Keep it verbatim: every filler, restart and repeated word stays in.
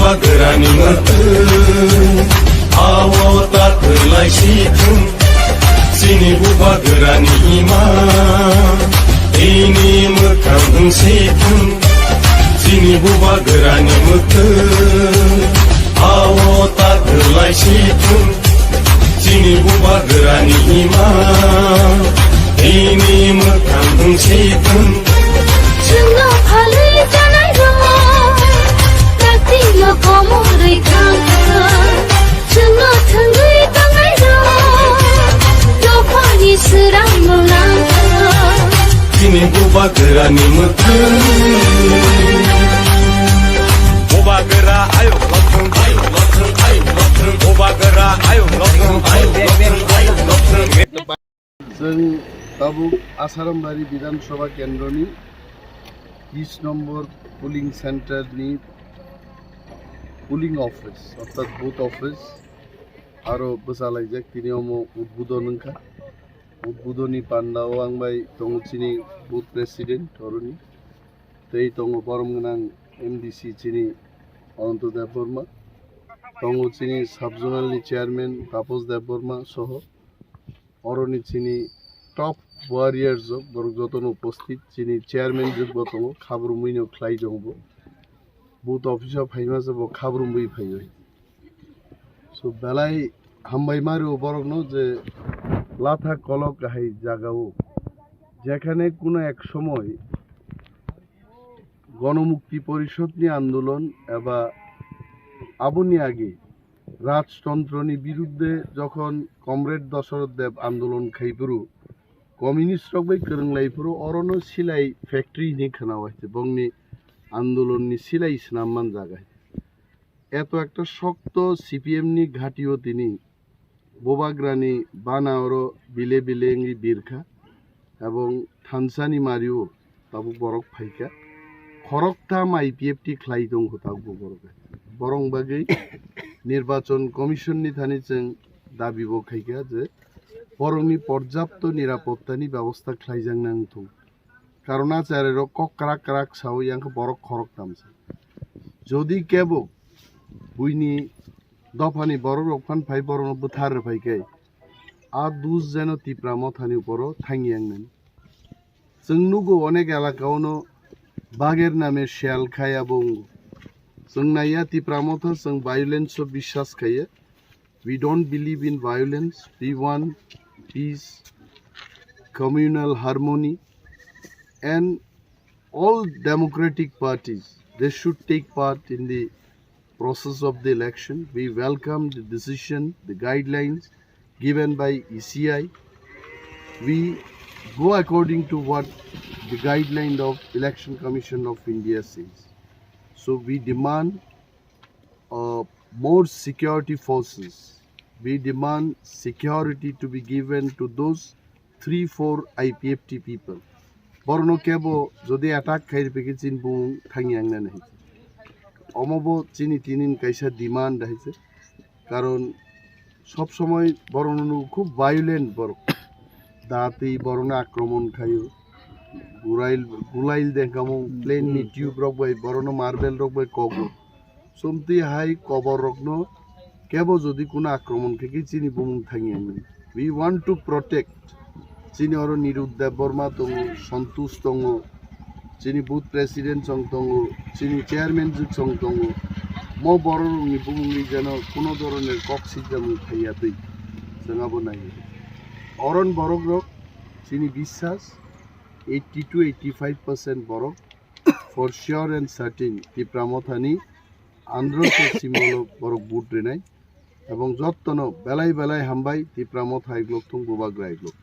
Bubagrani mwkhwtwng, awo ta kwlai si thung. Chini bubagrani ima, tini mwkhang wng si thung. Chini bubagrani mwkhwtwng, awo ta kwlai si thung. Chini bubagrani ima, tini mwkhang wng si thung. Chwngno phalwi janai rok, praktino komorwi thang thang. Chwngno thwngwi tongnai rok, dophani swrang mwlang thang. Chini bubagrani mwkhwtwng. Bubagra ayuk lothwng, ayuk lothwng, ayuk lothwng. Bubagra ayuk lothwng, ayuk lothwng, ayuk lothwng. Chwng tabuk Asarambaria Bidhan Sabha Kendroni tris nombor polling center ni polling office, orthat booth office aro bwchalaijak, tini omo udbodon wngkha. Udbodoni pandao ang bai tongo chini booth president oroni, tei tongo borom gwnang M D C chini Ananto Debbarma, tongo chini sub zonal ni chairman Tapos Debbarma soho. Oroni chini top warriors rok, borok jotono upasthit, chini chairman jwk bo tongo, khabrumwi no khlai jong bo. Booth office o phaima se bo khabrumwi phaiwi. So belai hambai mario borokno je latha kolok hai jagao, jekhane kuno ek somoy Gonomukti Porishod ni andolon eba aboni age Rajtantroni birudde jokhon Comrade Dasarath Deb andolon khaiphuru, communist rok bai kwrwng laiphuru, orono silai factory hinwi khwnao hai se, bongni andolonni silai swnam man jaga hai. Eto ekta shokto C P M ni ghatio tini Bubagrani bana oro bile bile wngwi birkha, ebong thansani mario tabuk borok phaikha. Khoroktham I P F T khlai tongkho tabuk borok. Borok bagwi Nirbachon Commission ni thani chwng dabi bo khaikha je borokni porjapto nirapottani bebosta khlaijak nang thung. Karon a cherairok kok kwrak kwrak sao, yang khe borok khoroktham se. Jodi kebo buini dophani borok rok phan phai borokno bwthar rwphai khe, a dus jeno Tipra Mothani uporo thangya wngnani. Chwng nugo onek elaka ono bager name shell khaya bo wngo. Chwng naiya Tipra Motha, chwng violence o biswas khaiya. We don't believe in violence. We want peace, communal harmony, and all democratic parties, they should take part in the process of the election. We welcome the decision, the guidelines given by E C I. We go according to what the guideline of Election Commission of India says. So we demand uh, more security forces. We demand security to be given to those three, four I P F T people. Borokno kebo jodi attack khai rwphaikhe chini bumung thangya wngnani hai. Omo bo chini tinin kaisa demand hai se. Karon sob somoi borokno nugo khub violent borok. Da twi borokno akromon khaio. Gulail, gulail dengkamo plane ni tube rok bai borokno marble rok bai kogo. Chumtwi hai kobor rokno kebo jodi kuno akromon khe khe chini bumung thangya wngnani. We want to protect. Chini oro Nirud Debbarma tongo, Santosh tongo, chini booth president chwng tongo, chini chairman jwk chwng tongo. Mo borok rokni bumungni jeno kuno doroner kok sijamung phaiya twi chwng abo nai. Oron borok rok chini biswas eighty to eighty-five percent borok for sure and certain Tipra Mothani andro se simbolo borok vote rinai. Ebong jottono belai belai hambai Tipra Motha iglok thung, Bubagra iglok.